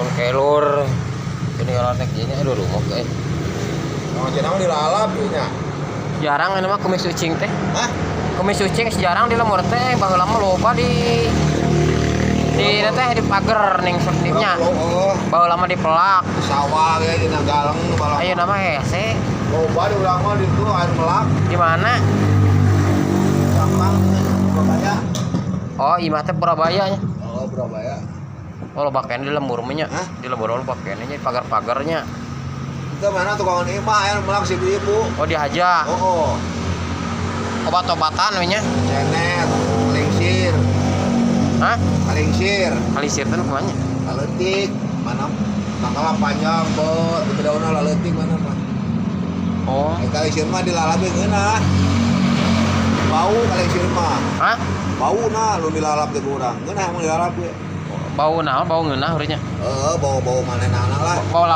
Daun kelor. Ini kalau tek ini aduh rumah euy. Nah, cenah mah dilalap ieu nya. Jarang ini mah kumis ucing teh. Hah? Kumis ucing jarang di lembur teh, baheula mah loba di teh di pagar ning nya. Oh, Baheula mah dipelak. di sawah ge dina galeng balap. Ayeuna mah hese. Loba di urang mah di itu air melak. Di mana? Gampang Surabaya. Oh, imah teh Purabaya nya. Oh, Surabaya. Oh, loba keneh di lembur mah nya. Hah? Di lembur loba keneh nya di pagar-pagarnya. Itu mana tukangan imah air melak si ibu. Oh, dihaja. Oh. Obat-obatan we nya. Cenet, kalingsir, Hah? Kalingsir, Kalisir teh kumaha nya? Laleutik, mana mangkala panjang bot, di daunna laleutik mana mah. Oh. Eh, kalingsir mah dilalap ngeunah. Bau kalingsir mah. Hah? Bau nah lu dilalap teh urang. Ngeunah emang dilalap ge. Bau naon? Bau ngeunah urangnya. Heeh, bau-bau manehna lah. Bau.